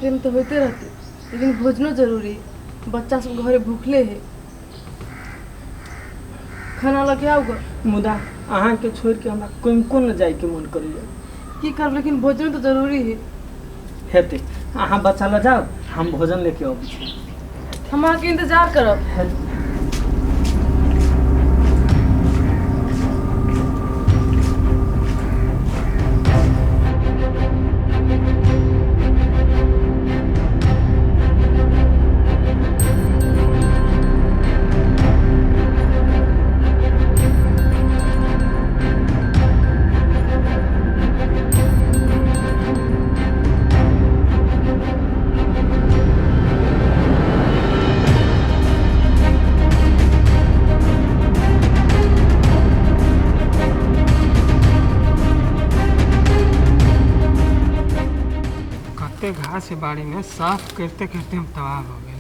प्रेम तऽ होइते रहतै लेकिन भोजनो जरूरी है। बच्चा सब घरे भूखले है। खाना लऽ के आउ गऽ। मुदा अहाँके छोड़िके हमरा कनिको नहि जाइके मन करैए। की करब, लेकिन भोजनो तऽ जरूरी है। हेतै, अहाँ बच्चा लऽ जाउ, हम भोजन लेके अबै छी। हम अहाँके इंतजार करब। कते घास है बाड़ी में, साफ करते करते हम तबाह हो गए।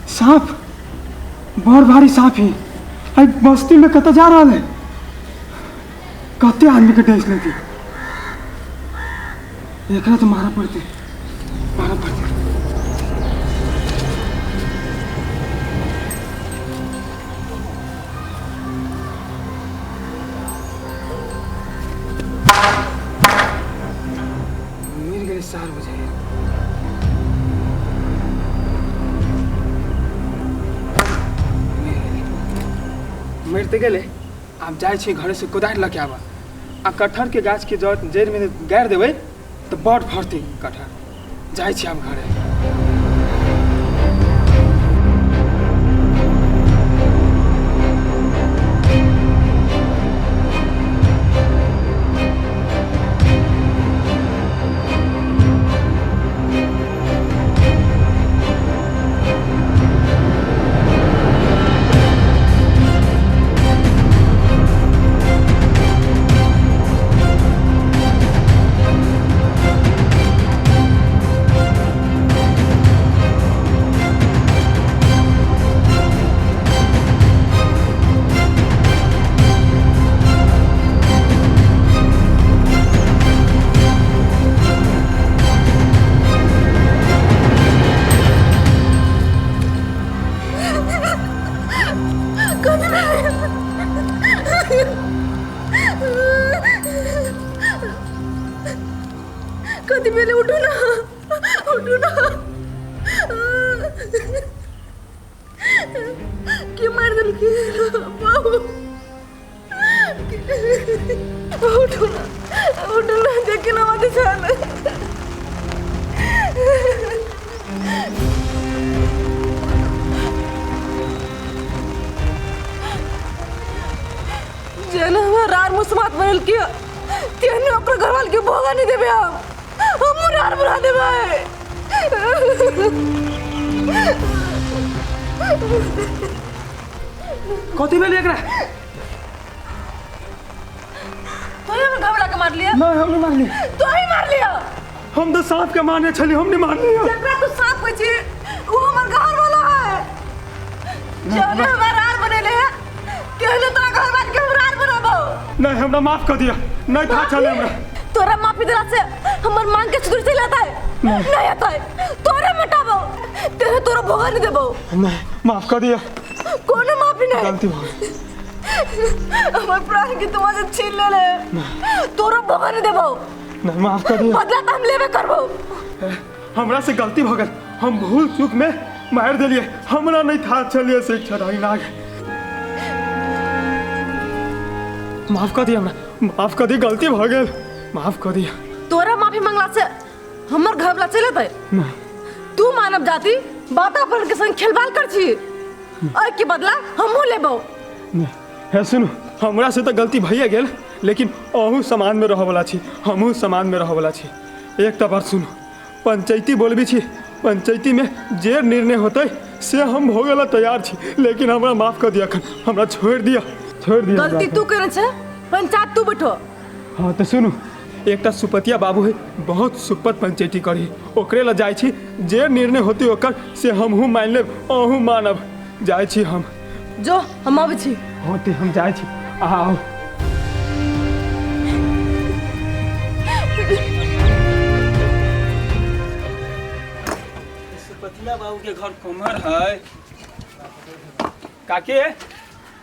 सांप, बड़ भारी सांप है। आई बस्ती में कतऽ जा रहल है? कते आदमी के डस लेती। एकरा तो मारा पड़ते, मारा पड़ते। मिल गए 4 बजे। मरते गेले। आब जाइ छी घरे से कोदारि लऽ के आबऽ आ कटहर के गाछ के जड़ जड़ि में गाड़ि देबै तऽ बड़ फड़तै कटहर। जाइ छी आब घरे। कथी भेलै? उठू ना, उठू ना। के मारि देलकै? बाबू, उठू ना, उठू ना, देखी ना माथे छान। जेना हमरा रार मुसमात बनल के तेहने ओकर घरवाल के भोगा नहीं देबे। हम रार बना देबै। कथी भेल एकरा? तो ही हमर घबरा के मार लिया। नहीं, हम नहीं मारली। तो ही मार लिया। हम तो सांप के मारने छली, हम नहीं मारली। जकरा तू सांप कहै छी वो हमर घर वाला है। जने हमर रार बनेले है तेहने तोरा घर वाल के हम रार बनाबो। नहीं, हमरा माफ कर दिया, नहीं था चले हमरा। तोरा माफी दिला से हमर मांग के सुधर चल आता है नहीं आता है। तोरे मटाबो, तेरे तोरा भोगा नहीं देबो। नहीं, माफ कर दिया। कोनो माफी नहीं। गलती हो गई। हमर प्राण के तुम से छीन ले ले, तोरा भोगा नहीं देबो। नहीं, माफ कर दिया। बदला तो हम लेबे करबो। हमरा से गलती हो गई, हम भूल चूक में मार देलिए। हमरा नहीं था चलिए से चढ़ाई नाग। माफ कर दिया हमरा, माफ कर दिया, गलती हो गई, माफ कर दिया। तोरा माफी मांगला से हमर घर वाला चले तय। तू मानव जाति वातावरण के संग खेलवाड़ कर छी, और के बदला हमहू लेबो। हे सुनू, हमरा से तो गलती भइए गेल, लेकिन अहू समाज में रह वाला छी, हमहू समाज में रह वाला छी। एक तो बात सुनू, पंचायती बोलबी छी, पंचायती में जे निर्णय होते से हम भोगे ला तैयार छी, लेकिन हमरा माफ कर दिया, हमरा छोड़ दिया, छोड़ दिया। गलती तू करे छे, पंचायत तू बैठो। हाँ तो सुनू, एकटा सुपतिया बाबू है, बहुत सुपर पंचायती करी, ओकरे लग जाइ छी। जे निर्णय होती ओकर से हमहूँ मान लेब, अहूँ मानब। जाइ छी हम। जो, हम अबै छी। होते, हम जाइ छी, अहाँ आउ। सुपतिया बाबू के घर कोमर है काकी?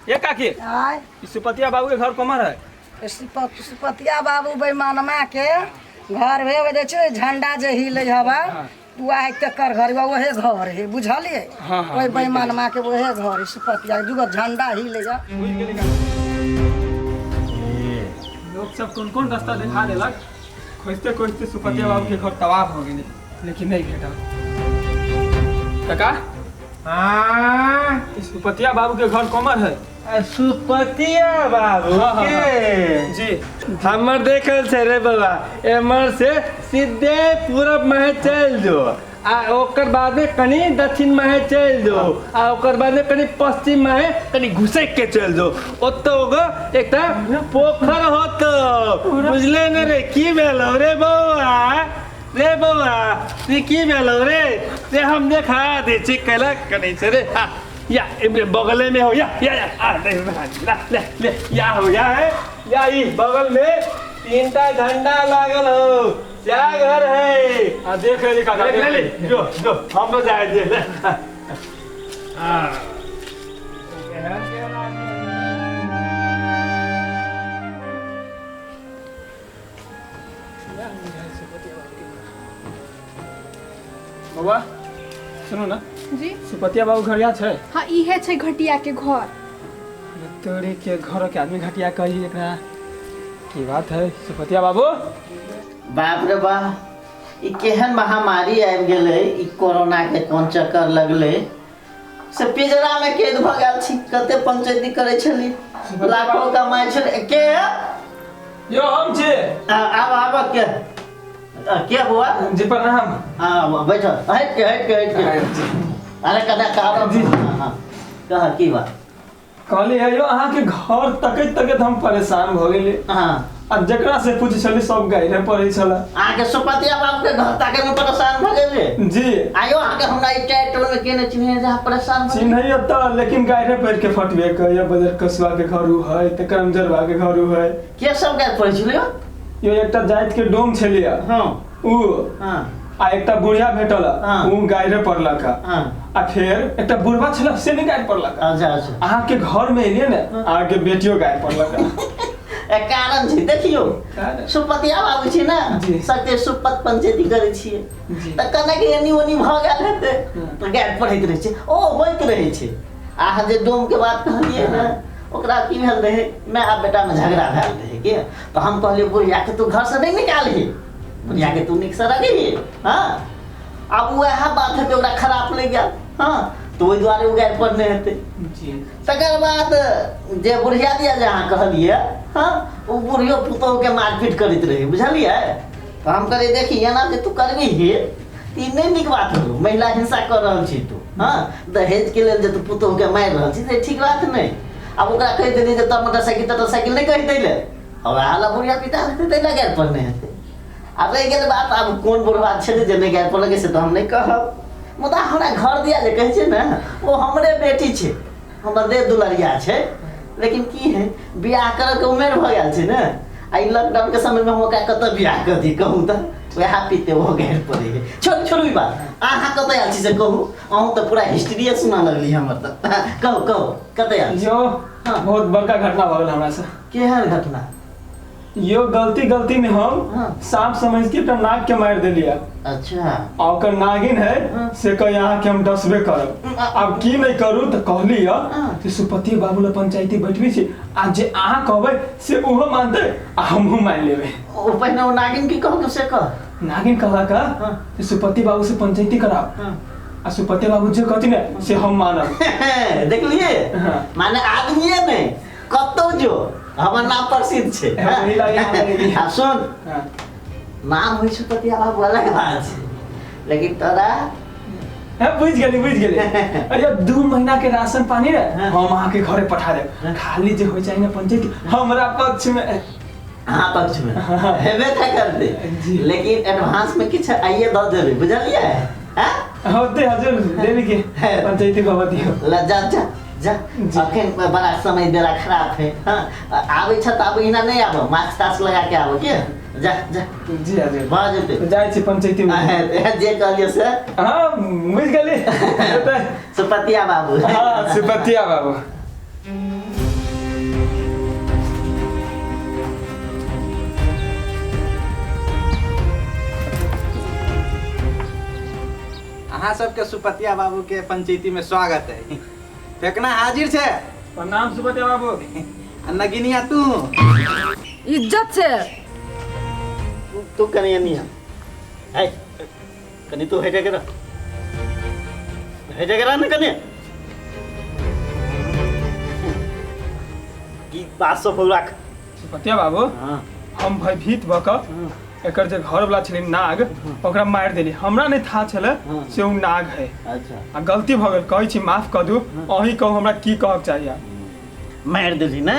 ये काकी। आय। ई सुपतिया बाबू के घर कोमर है? सुपतिया बाबू बेईमानमा के घर हे, जे छै झंडा जे हिले हवा तू आइ तकर घर ओहे घर है, बुझलियै? हाँ, हाँ। ओहि बेईमानमा के ओहे घर है, सुपतिया दूगो झंडा हिले है। बुझि गेली काकी। लोग सब कोन कोन रास्ता देखा देलक, खोजते खोजते सुपतिया बाबू के घर तबाह हो गेलै, लेकिन नहीं भेटल। काका। हाँ। ई सुपतिया बाबू के घर कोमर है? सुपतिया बाबू हाँ, हाँ, के? जी। हमर देखल छै रे बाबा, एमहर से सीधे पूरब में चलि जो आ ओकर बाद में कनी दक्षिण में चलि जो आ ओकर बाद में कनी पश्चिम में कनी घुसैक के चलि जो, ओतऽ एगो एकटा पोखर होतो, बुझले ने रे? की भेलौ रे बौआ? रे बौआ, रे की भेलौ रे? रे हम देखा दै छी, कैला कनै छै रे? आ, या एमरे बगले में हो, या या या आ ले ले ले ले, या हो, या है, या ई बगल में तीनटा झंडा लागल हो, क्या घर है। हाँ, देख लेली काका। देख ले ली, जो जो हम तो जाए दे ले। हाँ। बौआ, सुनू ना। जी। सुपतिया बाबू घर यहाँ छै? हाँ, इहे छै घटिया के घर। तोरे के घर के आदमी घटिया कही एकरा, की बात है सुपतिया बाबू? बाप रे बा, ई केहन महामारी आबि गेलै, ई कोरोना के कोन चक्कर लगलै से पिंजरा में कैद भऽ गेल छी। कते पंचायती करै छली, लाखों कमाइ छलै के। यो हम छी। आब आब के के बुआ? जी, प्रणाम। हाँ, बैठ, हट के हट के हट के। अरे कदा का जी। हाँ, कह, की बात? कहली है यो, अहाँ के घर तकैत तकैत हम परेशान भऽ गेली। आ जकरा से पूछै छली सब गाइरे पढ़ै छला। अहाँके सुपतिया बाबू के घर ताके में परेशान भऽ गेलै? जी। आयो, अहाँके हमरा ई टाइटल में के नहि चिन्है जे अहाँ परेशान भऽ गेलियै? चिन्हैया तऽ, लेकिन गाइरे पढ़ के फटबे कहैया, बजर कसुआ के घर उ है तऽ करमजरवा के घर उ है। के सब गाय पढ़ै छलै यौ? यो एकटा जाति के डोम छलिया उ आ एकटा बुढ़िया भेटल उ गाइरे पढ़लक आ फेर एकटा बुढ़वा छल से नहि गारि पढ़लक। अच्छा अच्छा। अहाँ के घर में एलियै ने, अहाँ के बेटियो गारि पढ़लक। ए कारण छै, देखियौ। कारण? सुपतिया बाबू छी ने। जी। सत्य सुपत पंचायती करै छियै। जी। तऽ कने के एनी ओनी भऽ गेल हेतै तऽ गारि पढ़ैत रहै छै, ओ होइत रहै छै। अहाँ जे डोम के बात कहलियै ने, ओकरा की भेल रहै, माय आ बेटा में झगड़ा भेल रहै के, तऽ हम कहलियै बुढ़िया के तू घर से नहि निकालही, बुढ़िया के तू नीक से रखही। हाँ, आब वएह बात हेतै, ओकरा खराब लागि गेल। हाँ, तऽ ओहि दुआरे ओ गारि पढ़ने हेतै। जी। तकर बाद जे बुढ़िया दिया जे अहाँ कहलियै, हाँ, ओ बुढ़ियो पुतोहके मारपीट करैत रहै, बुझलियै? तऽ हम कहलियै, देखी, एना जे तू करबही तऽ ई नहि नीक बात होलो, महिला हिंसा कऽ रहल छी तू। हाँ, दहेजके लेल जे तू पुतोहके मारि रहल छी से ठीक बात नहि। आब ओकरा कहि देलियै जे तोरा मोटरसाइकिल तोटरसाइकिल नहि कहि दै लए, आ वएह लए बुढ़िया पिता हेतै ताहि लए गारि पढ़ने हेतै। आब रहि गेल बात, आब कोन बुढ़वा छलै जे नहि गारि पढ़लकै से तऽ हम नहि कहब, मुदा हमरा घर दिया जे कहै छै ने, ओ हमरे बेटी छै, हमर देह दुलरिया छै, लेकिन की है, बियाह करऽके उमेर भऽ गेल छै ने, आ ई लॉकडाउनके समयमे हम ओकरा कतऽ बियाह कऽ दी कहू तऽ? वएह पीते ओहो गारि पड़ै है। छोड़ू छोड़ू ई बात, अहाँ कतऽ आयल छी से कहू। अहूँ तऽ पूरा हिस्ट्रिए सुना लगली हमर तऽ। कहू कहू, कतऽ आयल छी? यो। हाँ। बहुत बड़का घटना भऽ गेल हमरा से। केहन घटना? यो गलती गलती में हम सांप समझ के एकटा नाग के मारि देलियै। आ ओकर नागिन है से कह यहाँ के हम डसबे करब, आब की नहीं करू, तऽ कहली कि सुपति बाबू ला पंचायती बैठबी छी आ जे अहाँ कहबै से ओहो मानतै आ हमहूँ मानि लेबै। ओ पहिने ओ नागिन की कहलकै से कह। नागिन कहलक कि सुपति बाबू से पंचायती कराब आ सुपति बाबू जे कहती ने से हम मानब। देखलियै? माने आदमीए नहि, कतौ जो हमर नाम प्रसिद्ध छै। वही लागे हमरा लेकिन। आ सुन, नाम होइ सुपतिया बाबू अलग बात छै, लेकिन तोरा हाँ, बुझि गेली बुझि गेली। अरे 2 महीना के राशन पानी ने हम अहाँ के घरे पठा देब, खाली जे होइ चाही ने पंचायती हमरा पक्ष में। अहाँ पक्ष में हेबे था करते, लेकिन एडवांस में किछु आइए दऽ देबै, बुझलियै? हैं होते हजुर देवी के पंचायती भवा दियो। ल जा जा जा, अखन बड़ा समय बेला खराब है। हाँ आबै छ त आब इना नहीं आबो, मास्क तास्क लगा के आबो के जा जा। जी हजुर भऽ जेतै, जाइ छी पंचायती में। जे कहलियै से हाँ बुझि गेली। सुपतिया बाबू। हाँ सुपतिया बाबू। अहाँ सबके सुपतिया बाबू के पंचायती में स्वागत है। फेकना हाजिर छे। प्रणाम सुपतिया बाबू। नगिनिया तू इज्जत से तू कनी नहीं है कनी तू हेटे करा हेटे करा ना कनी की बात सब हो राख। सुपतिया बाबू हाँ हम भयभीत भऽ कऽ एकर जे घर वाला छलै नाग ओकरा मारि देली, हमरा नहीं था छलै से उ नाग है। अच्छा आ गलती भऽ गेल, कहै छी माफ कऽ दू, अहीं कहू हमरा की कहक चाहिए। मारि देली ने,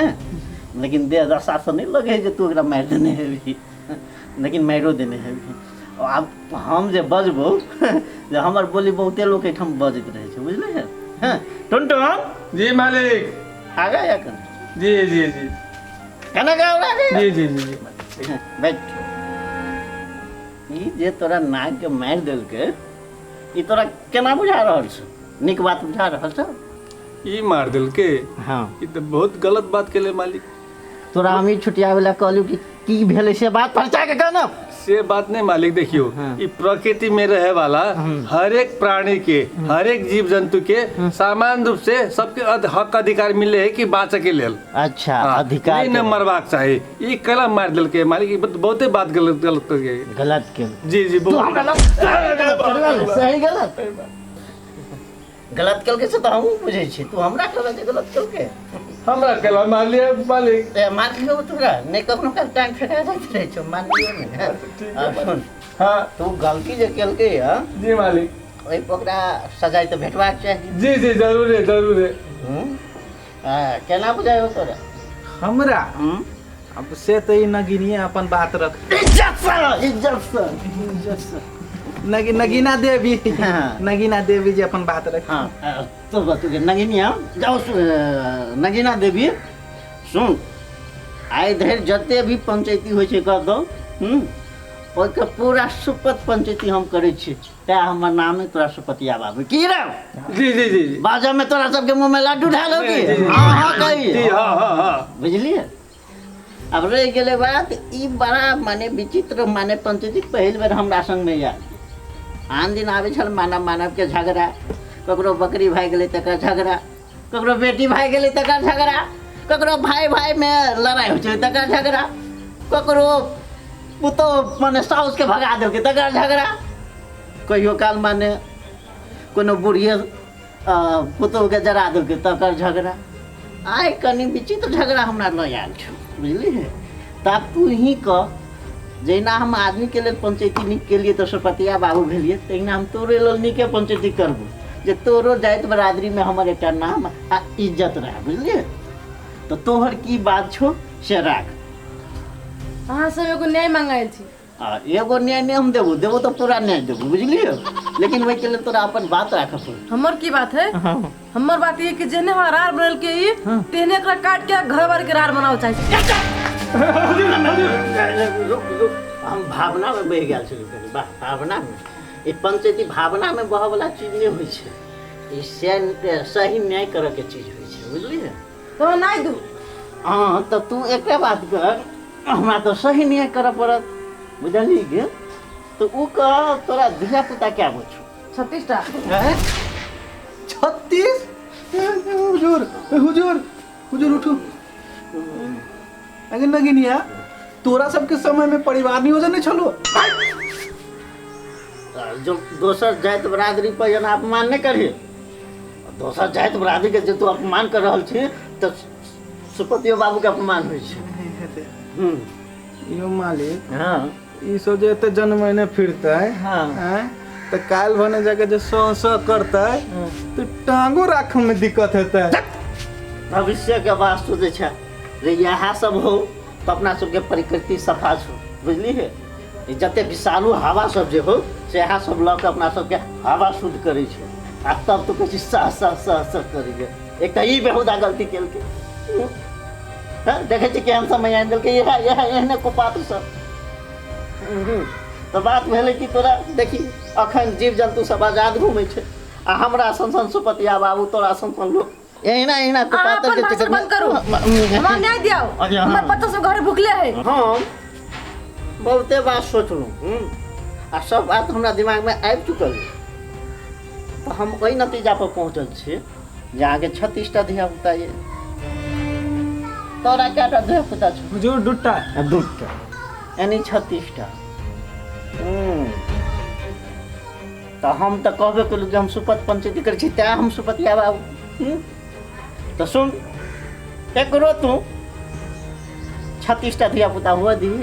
लेकिन देह दशा से नहीं लगे जे तू ओकरा मारि देने हेबी, लेकिन मारियो देने हेबी। आब हम जे बजबो जे हमर बोली बहुते लोक एहिठाम बजैत रहै छै, बुझलियै? हँ टुनटुन। जी मालिक। आ गया कन? जी जी जी। केना गाओ? जी जी जी। बैठ। ई जे तोरा नाग के मारि देलकै ई तोरा केना बुझा रहल छौ? नीक बात बुझा रहल छौ? ई मार देलकै? हाँ ई तऽ बहुत गलत बात केले मालिक। तोरा हम ई छुटियाबै लए कहलियौ कि की भेलै से बात परचा के कह न। से बात नहीं मालिक, देखियो ई प्रकृति में रहे वाला हर एक प्राणी के हर एक जीव जंतु के समान रूप से सबके हक अधिकार मिले है कि बाँचे के लेल। अच्छा अधिकार नहीं न मरबाक चाही। ई कला मार देलकै मालिक, ई बहुते बात गलत गलत के गलत के। जी जी तू हमरा लग सही गलत गलत केलकै से तऽ हमहूँ बुझै छी। तू हमरा कहला जे गलत केलकै? हमरा कहला मारलियै मालिक। ए मारलियौ तोरा नहि, कखनो काल टांग फेका जाइत रहै छौ, मारलियौ नहि। सुन हाँ तू गलती जे केलकै हँ जी मालिक, ओहि ओकरा सजाय तऽ भेटबाक चाही। जी जी जरूर है जरूर है। केना बुझाइ हो तोरा? हमरा अब से तऽ ई नगिनिये अपन बात रख। इज्जत से इज्जत से इज्जत से नगीना देवी। हाँ। नगीना देवी जी अपन बात रख। हाँ तो बतू नगिनिया जाओ। नगीना देवी सुन, आइ धरि जते भी पंचायती होइ छै कह दो ओहिके पूरा सुपत पंचायती हम करै छी, तैं हमर नाम है तोरा सुपतिया बाबू। की रे? जी जी जी। बाजा में तोरा सबके मुँह में लड्डू ढालो की? हाँ हाँ कही। हाँ हाँ हाँ बुझलिए? अब रहि गेलै बात ई बड़ा माने विचित्र माने पंचायती पहिल बेर हमरा संगमे आयल। आन दिन आबै छल मानव मानव के झगड़ा, ककरो बकरी भागि गेलै तकर झगड़ा, ककरो बेटी भागि गेलै तकर झगड़ा, ककरो भाई भाई में लड़ाई होइ छै तकर झगड़ा, ककरो पुतोह माने साउस के भगा देलकै तकर झगड़ा, कहियो काल माने कोनो बुढ़िए पुतोहके जरा देलकै तकर झगड़ा। आइ कनि विचित्र झगड़ा हमरा लऽ आयल छौ, बुझलियै? तऽ आब तू ही कह, जहिना हम आदमीके लेल पंचायती नीक केलियै तऽ सुपतिया बाबू भेलियै, तहिना हम तोरे लेल नीके पंचायती करबो जे तोरो जाति बरादरीमे हमर एकटा नाम आ इज्जत रहै, बुझलियै? तऽ तोहर की बात छौ से राख। अहाँ सब एगो न्याय मांगल छी। आ एगो न्याय नहि हम देबो, देबो तऽ पूरा न्याय देबो, बुझलियै? लेकिन ओहिके लेल तोरा अपन बात राखऽ पड़त। हमर की बात है? हमर बात ये कि जेहने हमरा रार बनेलकै ई तेहने एकरा काट के घर बार के रार बनाओ चाहै छी। रुक रुक, हम भावना में बहि गेल छलियै कनि। वाह भावना में, ई पंचायती भावना में बहऽ वाला चीज नहि होइ छै, ई सही न्याय करऽ के चीज होइ छै, बुझलियै? तो नहि दू। हाँ तऽ तू एकटा बात कर, हमरा तऽ सही न्याय करऽ पड़त, बुझलियै गे? तऽ उ कह तोरा धिया पुता कए गो छौ? 36 टा। 36? हुजूर हुजूर हुजूर उठू। अगे नगिनिया तोरा सबके समय में परिवार नियोजन नहीं छलो? जो दोसर जाति बरादरी पर जना अपमान नहीं करी, दोसर जाति बरादरी के जे तू अपमान कर रहल छी तऽ सुपतियो बाबू के अपमान होइ छै। यो मालिक हाँ ई सब जे एते जनमैने फिरतै हाँ तऽ काल्हि भने जाके जे सौ सौ करतै तऽ टांगो राखऽ में दिक्कत हेतै। भविष्य के बात सोचै छै रे, इएह सब हो तऽ अपना सबके प्रकृति सफा छौ बुझलिही। ई जते विषाणु हवा सब जे हो सएह सब लऽ कऽ अपना सबके हवा शुद्ध करै छै आ तब तू कहै छी सह सह सह सह करैए। एकटा ई बेहुदा गलती केलकै। हँ, देखै छी केहन समय आनि देलकै इएह इएह एहने कुपात्र सब। तऽ बात भेलै कि तोरा देखी अखन जीव जन्तु सब आजाद घूमै छै आ हमरा सन सन सुपतिया बाबू तोरा सन सन लोक एहिना एहिना अहाँ कुपात्र अपन के भाषण चक्कर में बंद करू, हमरा न्याय दियाओ। अच्छा, हमर हाँ। बच्चा सब घरे भुखले है। हम बहुते बात सोचलहुँ आ सब बात हमरा दिमागमे आबि चुकल अइ तऽ हम ओहि नतीजा पर पहुँचल छी जे अहाँके 36टा धियापुता यऽ। तोरा कएटा धियापुता छौ? हुजूर दूटा। दूटा यानी 36टा। तऽ हम तऽ कहबे केलहुँ जे हम सुपत पंचायती करै छी तैँ हम सुपतिया बाबू। तऽ सुन एकरो तू 36टा धियापुता हुअ दीही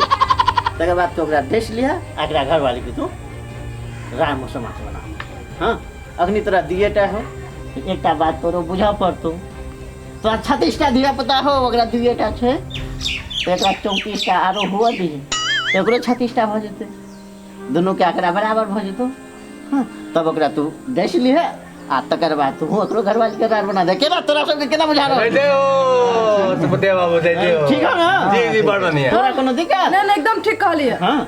तकर बाद तू ओकरा डसि लिह आ एकरा घरवालीके तू राम समाज बना। हाँ अखनी तोरा दुइएटा हो एकटा बात तोरो बुझऽ पड़तौ। तोरा 36टा धियापुता हो ओकरा दुइएटा छै तऽ एकरा 34टा आरो हुअ दीही तऽ ओकरो 36टा भऽ जेतै दुनूके आंकड़ा बराबर भऽ जेतौ। हाँ तब ओकरा तू डसि लिह आ तकर बाद तू ओकरो घरवाली के रार बना दे। केना तोरा सबके केना बुझा रहल? जय हो सुपतिया बाबू, जय जय हो। ठीक हो ना? जी जी बड़ बढ़िया। तोरा कोनो दिक्कत? नहीं नहीं एकदम ठीक कहलिए। हाँ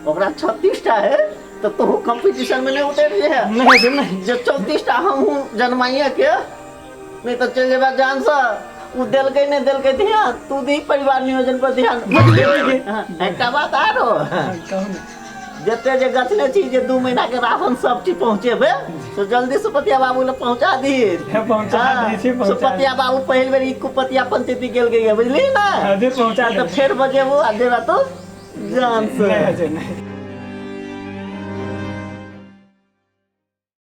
ओकरा 36टा है तो तू कंपटीशन में नहीं उतर रही है। नहीं नहीं जे 34टा हम हूँ जन्माइए के नहीं तो चल जेबा जान से उ देलकै नहीं देलकै ध्यान तू दी परिवार नियोजन पर ध्यान। हाँ, एकटा बात आरो जते जे गछने छी जे 2 महीना के राशन सब चीज पहुँचेबे तो जल्दी सुपतिया बाबू ले पहुँचा दी। पहुँचा दै छी, पहुँचा सुपतिया बाबू पहिल बेर ई कुपतिया पंचायती गेल गई है बुझली ना। जी, पहुँचा तो दै छी। फेर बजेबो आ जेबा तो जान से। नहीं, नहीं।